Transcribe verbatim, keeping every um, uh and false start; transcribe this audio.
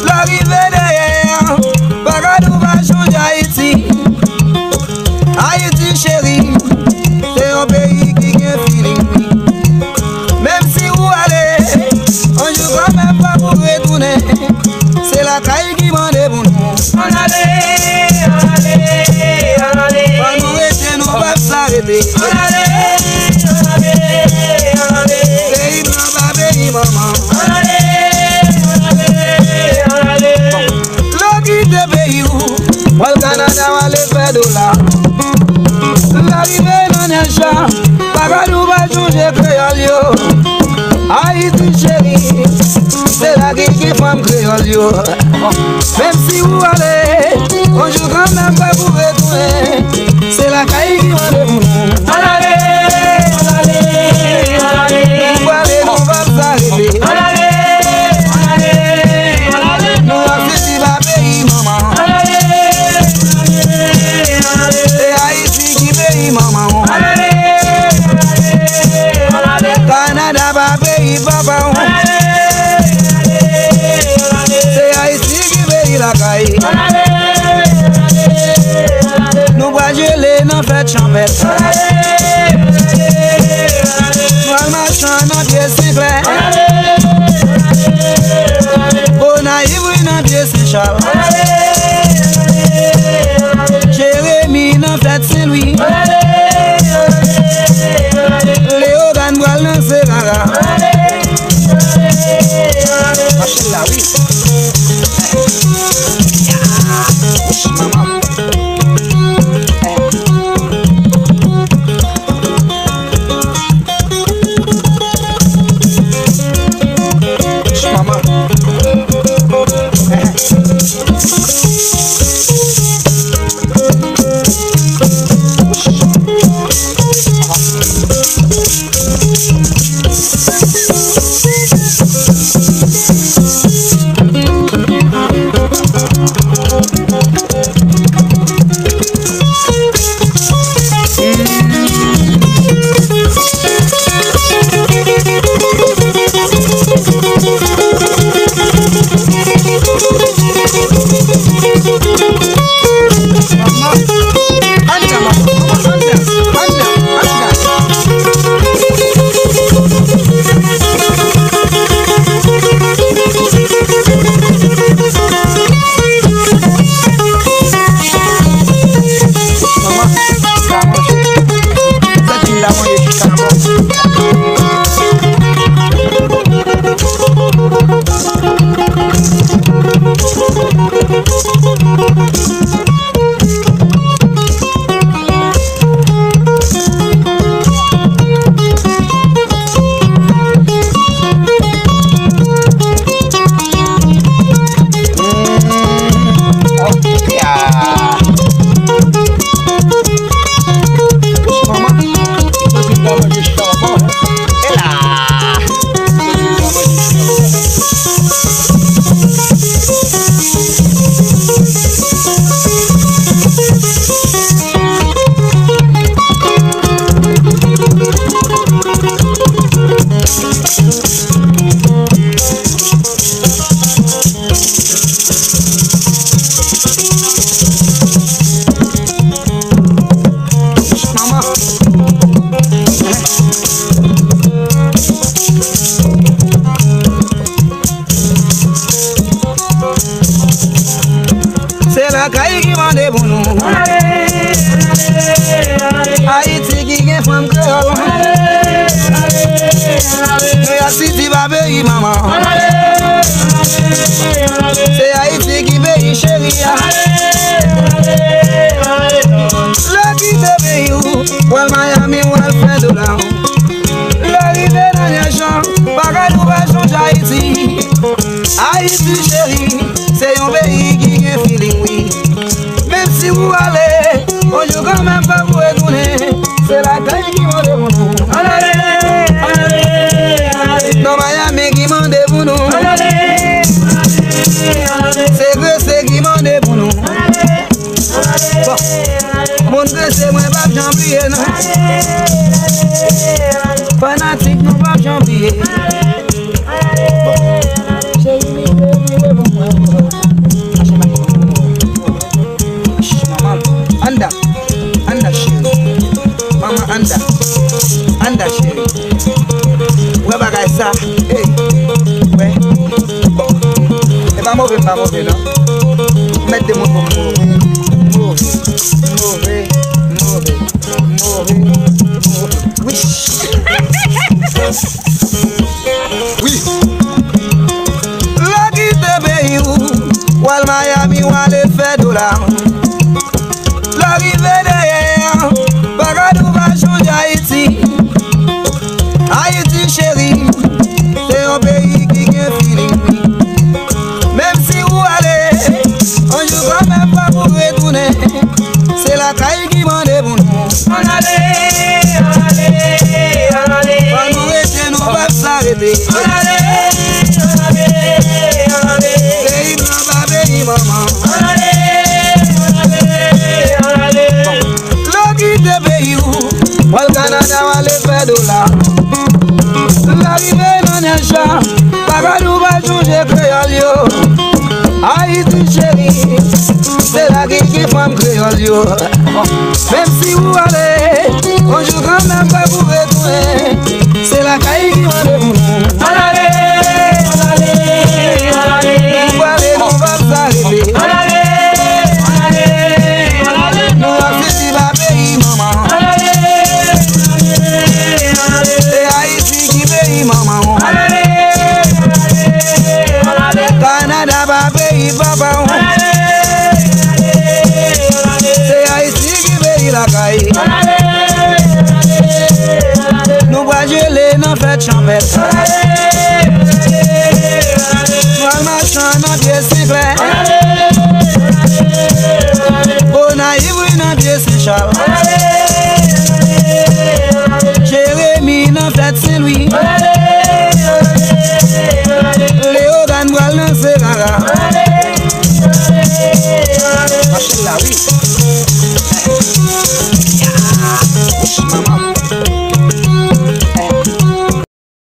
Lè w rive dèyè, pa gad ou pa chonje Ayiti. Ayiti cheri, se yon peyi ki gen feeling, wi. Menm si ou ale, yon jou kanmenm fòk ou retounen. Se lakay ki mande pou nou. Ann ale, ann ale, ann ale. Fò nou rete, nou p ap sa rete. Ann ale, ann ale, ann ale. Peyi m nan pa peyi manman. Ann ale, ann ale, ann ale. Lè w kite peyi w, w al Kanada, w ale fè dola. Lè w rive nan Nyasha, pa gad ou pa chonje kreyòl yo. Ayiti cheri, se la ki gen fanm kreyòl yo. Menm si ou ale, yon jou kanmenm fòk ou retounen. Se lakay ki mande pou nou. Ann ale, ann ale, ann ale. Nou prale, nou p ap sa rete. Ann ale, ann ale, ann ale. Nou ap sezi pa peyi manman. Ann ale, ann ale, ann ale. Se Ayiti ki peyi manman w. Ann ale, ann ale, ann ale. Kanada pa peyi papa w. Ann ale, ann ale, ann ale. Se Ayiti ki peyi lakay. Ann ale, ann ale, ann ale, ann ale. Nou pral jele nan fèt chanpèt. Ann ale, ann ale, ann ale. Nou al mache nan pye siklè. Ann ale, ann ale, ann ale, ann ale. Gonayiv wi nan pye Sen Chal. Jeremi nan fèt Sen Lwi. Leyogàn pral nan Serara. Machin la, wi. Manman. Se lakay ki mande pou nou. Ayiti ki gen fanm kreyòl. Nouyòk Siti pa peyi manman. Se Ayiti ki peyi cheri a. Lè w kite peyi w, w al Miami, w al fè dola. Lè w rive nan Nyasha, pa gad ou pa chonje Ayiti. Ayiti cheri, se yon peyi ki gen feeling, wi. Menm si ou ale, yon jou kanmenm fòk ou retounen. Se lakay ki mande pou nou. Ann ale, ann ale, ann ale. Non Miami ki mande pou nou. Ann ale, ann ale, ann ale. Se Grese ki mande pou nou. Ann ale, ann ale, ann ale. Bon, moun Grese mwen p ap janm bliye non. Ann ale, ann ale, ann ale. Fanatik nou p ap janm bliye. Ann ale, ann ale, ann ale. Sa, ey, wè. Bon. E pa move, m pa move, non. M mèt demoun pou m move. Move, move, move, move, move. Wi. Wi. Lè w kite peyi w, w al Miami, w ale fè dola. Lè w rive dèyè, bagay ou pa chanje Ayiti. Ayiti cheri, se yon peyi ki gen feeling. Menm si ou ale, yon jou kanmenm fòk ou retounen. Se lakay ki mande pou nou. Ann ale, ann ale, ann ale. Fò nou rete, nou p ap sa rete. Ann ale, ann ale, ann ale. Peyi blan pa peyi manman. Ann ale, ann ale, ann ale. Lè w kite peyi w, w al Kanada, w ale fè dola. Lè w rive nan Nèja, bagay ou pa chanje kreyòl yo. Ayiti cheri, se la ki gen fanm kreyòl yo. Menm si ou ale, yon jou kanmenm fòk ou retounen. Se lakay ki mande pou nou. Ann ale, ann ale, ann ale. Nou prale, nou p ap sa rete. Ann ale, ann ale, ann ale. Nou ap sezi pa peyi manman. Ann ale, ann ale, ann ale. Se Ayiti ki peyi manman w. Ann ale, ann ale, ann ale. Kanada pa peyi papa w. Ann ale, ann ale, ann ale. Se Ayiti ki peyi lakay. Ann ale, ann ale, ann ale. Nou pral jele nan fèt chanpèt. Ann ale, ann ale, ann ale. Nou al mache nan pye siklèt. Ann ale, ann ale, ann ale. Gonayiv wi nan pye Sen Chal. Jeremi nan fèt Sen Lwi. Leyogàn pral nan Serara. Machin la, wi. Wouch, manman.